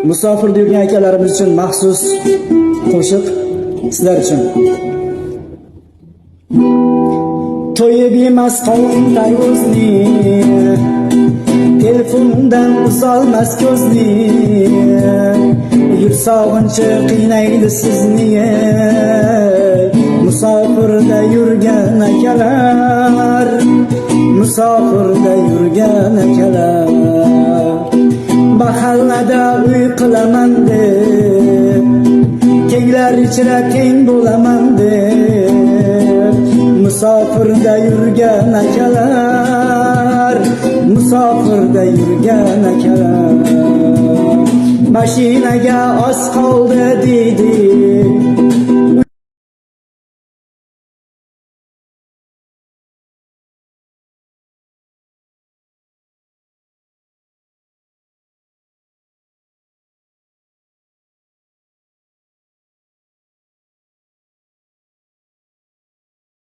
Musofirda yurgan akalarimiz uchun maxsus qo'shiq sizlar uchun. To'yib yemas qovun tarvuzni, telefondan uzolmas ko'zni, yurt sog'inchi qiynaydi sizni, musofirda yurgan akalar, musofirda yurgan akalar. Mahallada uy qilaman deb, kenglar ichra teng bo'laman deb, musofirda yurgan akalar, musofirda yurgan akalar. Mashinaga oz qoldi deydi.